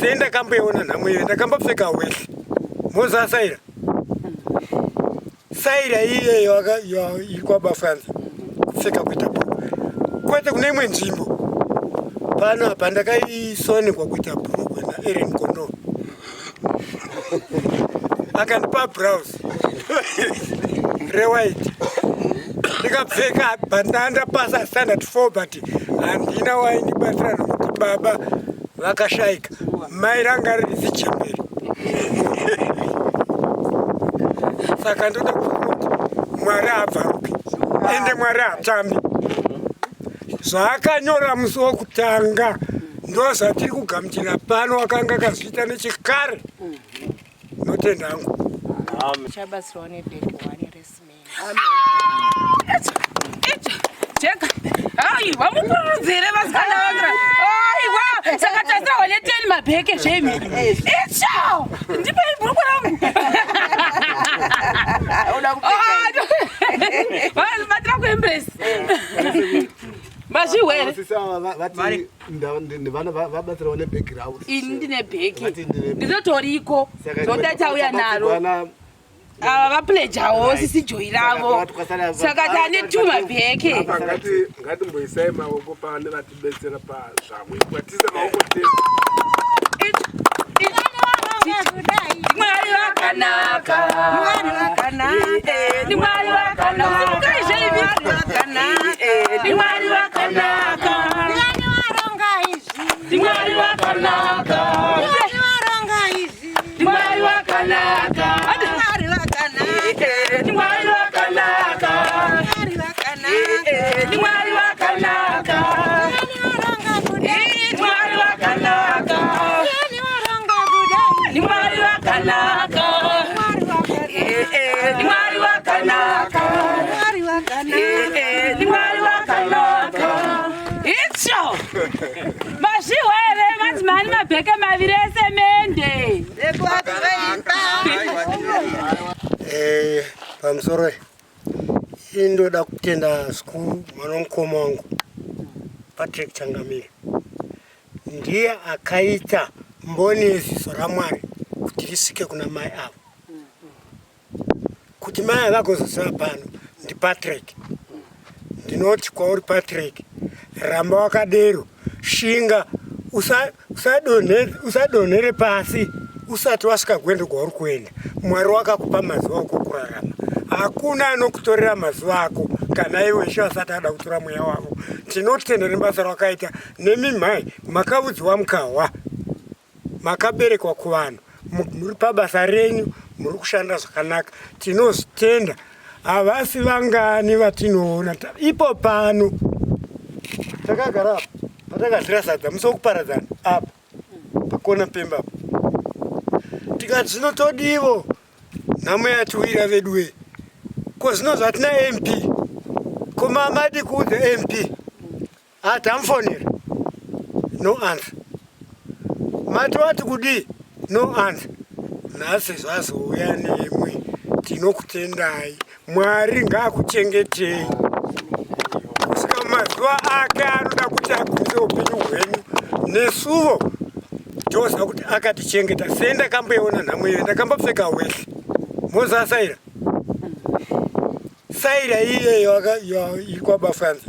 Sei ndakamboiona nhamo iyoyo, ndakambopfeka wesi mozasaira saira iyeyo iri kwabafanzi kupfeka kuita bhurugwa kwete kune imwe nzvimbo pano apa ndakaisonekwa kuita bhurugwa naeren kondo akandipa brouse rewhite ndikapfeka bandanda pasa standard 4 but handina waindibatsira nokuti baba vakashaika mai ranga riri zichembere saka ndoda kuti mwari abvaruke ende mwari hatambi zvaakanyora musi wokutanga ndozvatiri kugamuchira pano akanga akazviita nechekare notenda hangu chabatsirwa nebhegi one resimende Jeka. Aiwa mukurudzire vasikana vangu. Aiwa saka tasawa ne 10 mabheke zvemi. Icho. Ndipe bhuku rangu. Uda kupfeka. Batira ku embrace. Mazvihwere. Sisi ava vati vana vabatsirawo nebhegi ravo. Ini ndine bheki. Vati ndine bhegi. Ndinotoriko. Saka Ndoda tauya naro. vana- Ava vaplejawo sisi joyi ravo. Saka tane two mabheke. Apa ngati ngatimboisai maoko pane vatibetsera pazvamwe kwatise maoko tese. Mwari vakanaka. Mwari vakanaka. Ndi Mwari vakanaka. Simukai zveimi. Ndi Mwari vakanaka. Ndiani waronga izvi? Ndi Mwari vakanaka. Ndiani waronga izvi? Ndi Mwari vakanaka. Mwari vakanaka. Ndi Mwari vakanaka. Mwari vakanaka. Ndi Mwari vakanaka. Ndiani waronga kudai? Ndi Mwari vakanaka. Ndiani waronga kudai? Ndi Mwari vakanaka. Mwari wakanaka. Ndi Mwari vakanaka. Mwari vakanaka. Ndi Mwari vakanaka. Itsho. Mazvihwere madzimai mabheke maviri esemende. Eh, pamusoro indoda kutenda zvikuru mwana womukoma wangu Patrick Changamire ndiye akaita mboni yeziso raMwari kuti risvike kuna mai avo kuti mai ava vagozoziva pano ndiPatrick ndinoti kwauri Patrick ramba wakadero shinga usadonhere pasi usati wasvika gwendo kwauri kuenda Mwari wakakupa mazuva ako kurarama hakuna anokutorera mazuva ako kana iwe ishe asati ada kutora mweya wavo tinotenda nebasa rwakaita nemi mhai makavudziwa mukahwa makaberekwa kuvanhu muri pabasa renyu muri kushanda zvakanaka tinozvitenda havasi vangani vatinoona ipo pano takagara apa patakazira sadza musi wekuparadzana apa pakona pemba apa tikati zvino todivo nhamo yatiwira veduwe ko zvino zvatina mp ko mamadi kuudza mp Atamufonera no answer. Mati wati kudii no answer. Nhasi zvazouya nemwi tinokutendai. Mwari ngaakuchengetei kusvika mazuva ake anoda kuti agumise upenyu hwenyu nesuvo toziva kuti akatichengeta sei ndakamboiona nhamo iyoyo ndakambopfeka wesi mozasaira Saira iyeyo iri kwabafanzi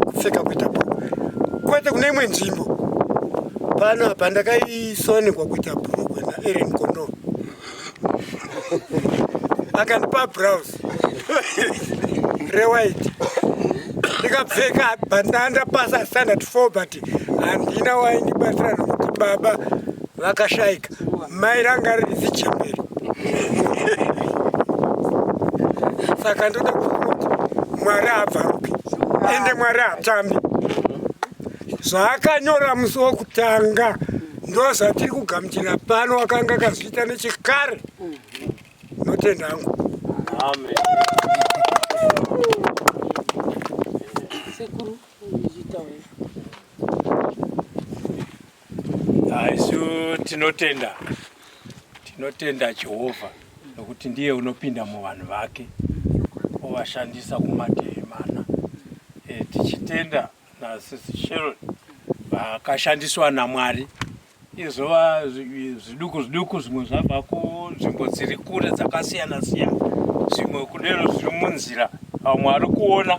kupfeka kuita bhurugwa kwete kune imwe nzvimbo pano apa ndakaisonekwa kuita bhurugwa naeren kondo akandipa brouse rewhite ndikapfeka bandanda pasa standard 4 but handina waindibatsira nokuti baba vakashaika mai ranga riri zichembere saka ndoda kuti mwari abvaruke ende mwari hatambi zvaakanyora musi wokutanga ndozvatiri kugamuchira pano akanga akazviita nechekare notenda hangu Sekuru, Isu tinotenda tinotenda Jehovha nokuti ndiye unopinda muvanhu vake ovashandisa kumativi mana. E, tichitenda nasisi Sharon vakashandiswa naMwari Izova zviduku zviduku, zvimwe zvabva kunzvimbo dziri kure dzakasiyana siyana, zvimwe kudero zviri munzira. Vamwe vari kuona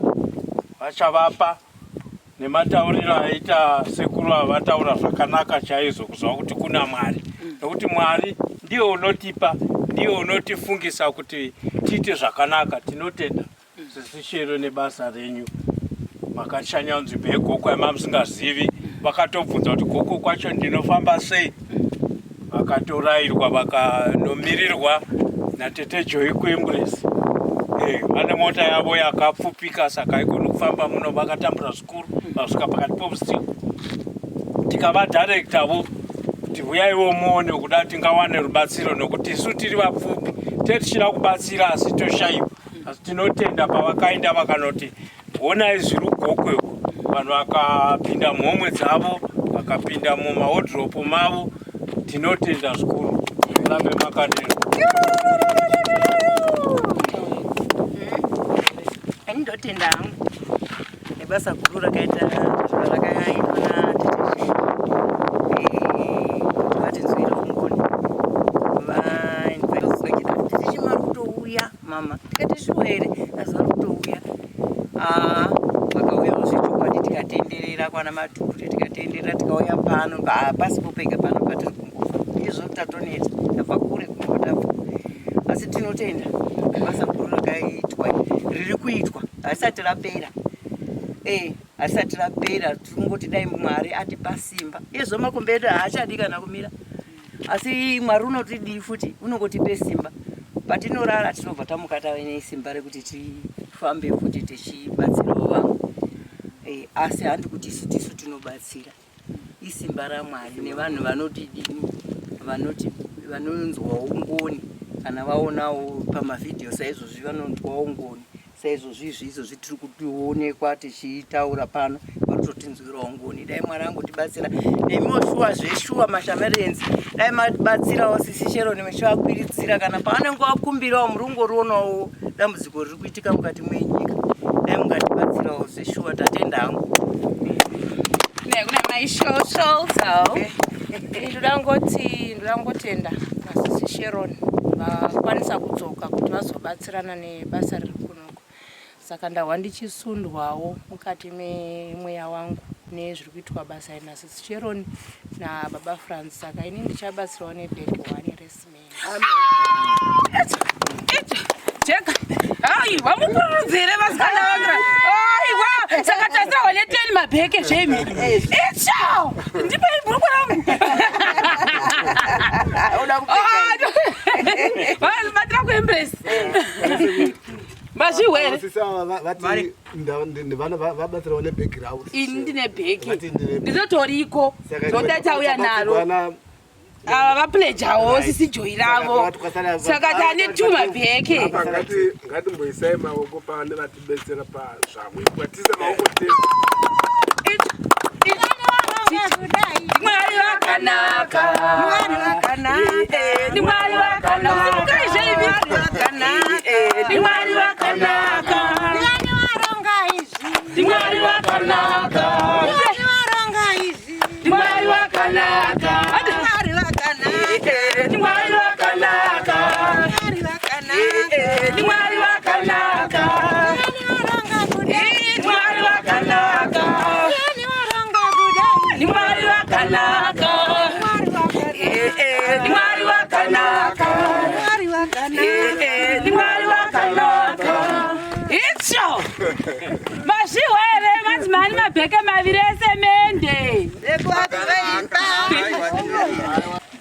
vachavapa nematauriro aita sekuru ava, vataura zvakanaka chaizvo kuziva kuti kuna Mwari, nokuti Mwari ndiye unotipa, ndiye unotifungisa kuti tiite zvakanaka. Tinotenda Sisi Shero nebasa renyu. Makashanya nzvimbo yeGokwe yamamusingazivi, vakatobvunza kuti Gokwe kwacho ndinofamba sei, vakatorairwa vakanomirirwa natete Joy kuEmbrace. Vane mota yavo yakapfupika saka haigoni kufamba muno, vakatambura zvikuru vasvika pakati pousiku. Tikavadirectavo kuti huyaiwo muone kuda tingawane rubatsiro, nokuti isu tiri vapfupi tetichida kubatsira asi toshaiwa. Asi tinotenda pavakaenda vakanoti honai zviri Gokwe uku, vanhu vakapinda muhomwe dzavo, vakapinda mumaodhiropu mavo. Tinotenda zvikuru, murambe makadero. Ini ndotenda hangu nebasa guru rakaita rakaitwa natete kuti vatinzwire ngoni. Tete vari kutouya mama, tikati shuwa here, asi vari kutouya. Aa, vakauyawo zvechokwadi, tikatenderera kwana Matukure, tikatenderera tikauya pano pasipo pega pano patiri kungofa izvo tatoneta, tabva kure kungo tabva, asi tinotenda basa guru rakaitwa, riri kuitwa, harisati rapera. Harisati rapera, tiri kungoti dai Mwari atipa simba. Izvo makombe edu haachadi kana kumira, asi Mwari unotidii futi, unongotipe simba. Patinorara tinobva tamuka tave nesimba rekuti tifambe futi tichibatsirawo vamwe. Asi handi kuti isu tisu tinobatsira, isimba raMwari nevanhu vanotidini, vanoti vanonzwawo ngoni kana vaonawo pamavhidhiyo saizvozvi, vanonzwawo ngoni saizvozvi izvi izvozvi tiri kuonekwa tichitaura pano, vanototinzwirawo ngoni. Dai Mwari angotibatsira nemiwo shuwa, zveshuwa mashamarians, dai mabatsirawo sisi Sharon muchivakwiridzira kana pavanenge vakumbirawo. Muri kungorionawo dambudziko riri kuitika mukati mwenyika, dai mungatibatsirawo zveshuwa. Tatenda hangu. Nekuna maishoshoso, ndoda kungotenda nasisi Sharon vakwanisa kudzoka kuti vazobatsirana nebasa riri kunoko. Saka ndahwa ndichisundwawo mukati memweya wangu nezviri kuitwa basa iri nasisi Sharon nababa France. Saka ini ndichabatsirawo nebhegi one resimende. Jeka, aiwa mupururudzire vasikana vangu. Aiwa, saka tasahwa ne10 mabheke zvemi. Itsvo, ndipei bhuku rangu. Uda kupfeka. Batira kuembrace. Mazvihwere. Sisi ava vati vana vabatsirawo nebhegi ravo. Ini ndine bheki. Vati ndine bhegi. Ndinotoriko. Saka Zvoda tauya naro. Ava vaplejawo sisi Joy ravo. Saka tane two mabheke. Apa ngatimboisai maoko pane vatibetsera pazvamwe, tise maoko tese. Mwari vakanaka. Mwari vakanaka. Ndi Mwari vakanaka. Simukai zveimi. Ndi Mwari vakanaka. Ndiani waronga izvi? Ndi Mwari vakanaka. Ndiani waronga izvi? Ndi Mwari vakanaka. Mwari vakanaka. Ndi Mwari vakanaka. Mwari vakanaka. Ndi Mwari vakanaka. Ndiani waronga kudai? Ndi Mwari vakanaka. Ndiani waronga kudai? Ndi Mwari vakanaka. Mwari wakanaka. Ndi Mwari vakanaka. Mwari vakanaka. Ndi Mwari vakanaka. Itsvo. Mazvihwere madzimani mabheke maviri esemende. Ekuakuveimba.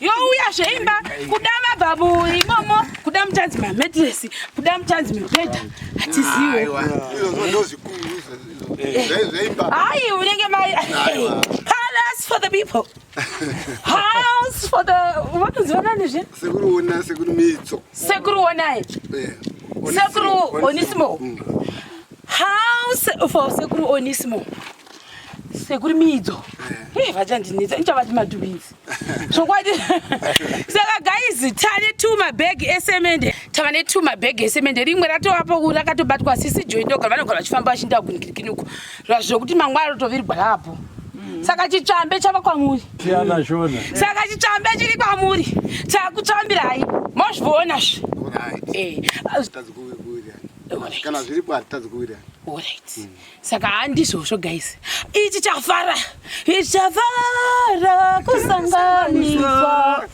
Youya zveimba kuda mabhabu imomo, kuda muchanzi mametresi, kuda muchanzi mibhedha, hatiziwo. Izvozvo ndozvikuru izvo zveimba. Hayi, unenge mai palace for the people, house for the vanoziva nezve Sekuru ona, sekuru Mitso. Sekuru onai. Sekuru Onisimo. House for sekuru Onisimo, sekuru Midzo. Vachandinetsa, ichavati madhubinzi zvokwadi. Saka guys, tane two mabhegi esemende, tava netwo mabhegi esemende, rimwe ratovapo rakatobatwa sisi Joy. Ndoga vanogara vachifamba vachiinda kunikirikinuko zvokuti mangwana rotovirwa rapo. Saka chitsvambe chava kwamuri. Siyana shona. Saka chitsvambe chiri kwamuri. Takutsvambirai. Mozviona zve. Eh. Kana zviripo hatitadzi kuwirirana. Alright. Saka handizvozvo guys. Ichi chafara. Ichi chafara kusanganiswa.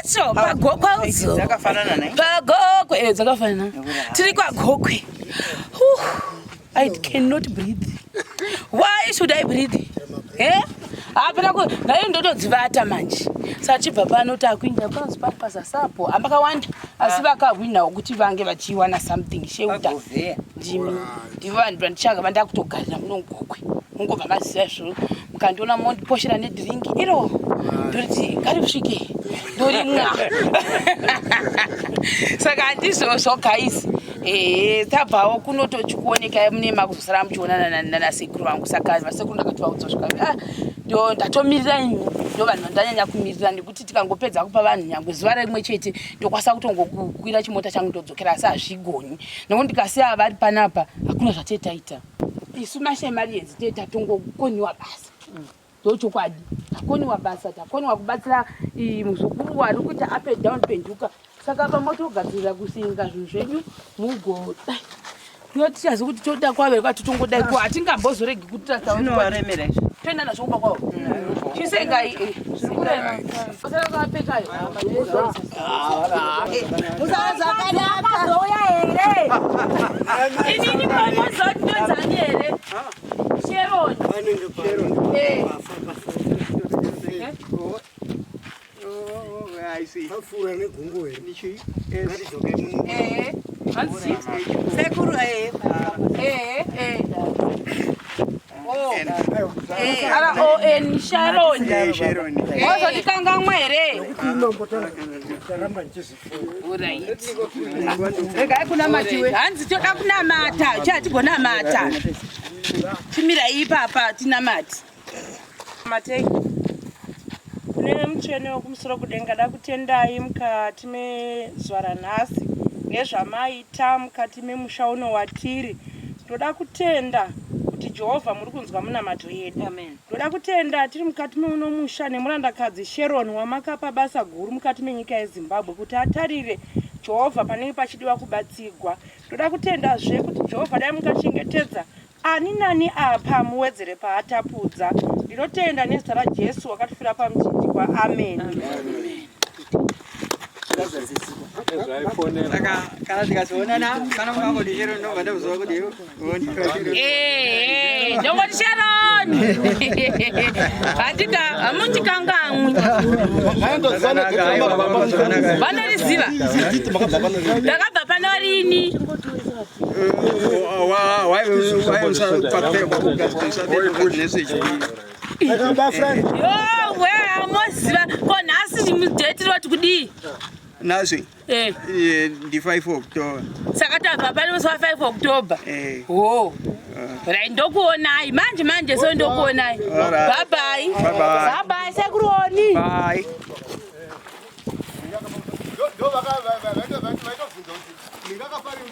Icho pagokwe udzo. Dzakafanana ne? Pagokwe eh dzakafanana. Tiri kwagokwe. I cannot breathe. Why should I breathe? Eh? Hapana ku nayo ndotodzivata manje. Saka chibva pano takuinda panzi pari pasasapo. Ambakawanda asi vakahwinawo kuti vange vachiwana something sheuta. Ndimi ndivo vanhu vandichanga vandakutogarira muno mugokwe. Mungobva maziva izvo mukandiona mondiposhera nedrink iro ndoriti ngarisvike ndorimwa. Saka handizvozvo guys. Ehe tabvawo kuno tochikuonekai mune makuzosara muchionana nanasekuru vangu saka vasekuru ndakatovaudza svika ah, ndo ndatomirira imi ndo vanhu vandanyanya kumirira nekuti tikangopedza kupa vanhu nyangwe zuva rimwe chete ndokwanisa kutongokwira chimota changu ndodzokera asi hazvigoni nekuti ndikasiya vari panapa hakuna zvatee taita isu mashemarienzi tee tatongokoniwa basa ndochokwadi takoniwa basa takoniwa kubatsira muzukuru wari kuita up and down penduka saka apa motogadzirira kusinga zvinhu zvenyu mugodai tichazi kuti toda kwave kwati tongodai ko hatingambozoregi kutitoenda nazvo kumba kwavo chisengai eh, zviri kurema osakapfekayo Musazvakanaka here inini pamozoti ndodzani here Sharon. Sharon. Eh. Pafura negungu here? Eh. Hanzi. Sekuru eh. Eh eh. Oh. Eh, R O N Sharon. Eh, Sharon. Wazotikangamwa here? Regai kunamatiwe. Hanzi toda kunamata, chatigonamata. Chimirai ipapa tinamate. Matei. Kune mutsvene wekumusoro kudenga da kutendai mukati mezuva ranhasi nezvamaita mukati memusha uno watiri. Ndoda kutenda kuti Jehovha muri kunzwa munamato yedu. Ndoda kutenda tiri mukati meuno musha nemurandakadzi Sharon wamakapa basa guru mukati menyika yeZimbabwe kuti atarire Jehovha panenge pachidiwa kubatsigwa. Ndoda kutendazve kuti Jehovha dai mukachengetedza ani nani apa muwedzere paatapudza. Ndinotenda nezita raJesu wakatifira pamuchinjikwa. Amen. Amen. Saka kana tikazoonana kana mukangoti Sharon ndobva ndakuziva kuti Eh, ndongoti Sharon. Handika hamundikangamwi. Vanoriziva. Ndakabva pano rini? Yowe moziva ko nhasi date roti kudii? Nhasi eh. eh, ndi 5 October. Saka tabva pano musi wa 5 October. Eh. Ho. Right, ndokuonai manje manje so ndokuonai. Bye bye. Bye bye. Bye bye sekuruoni. Bye. Ndo vakaitobvunza kuti ndingakafari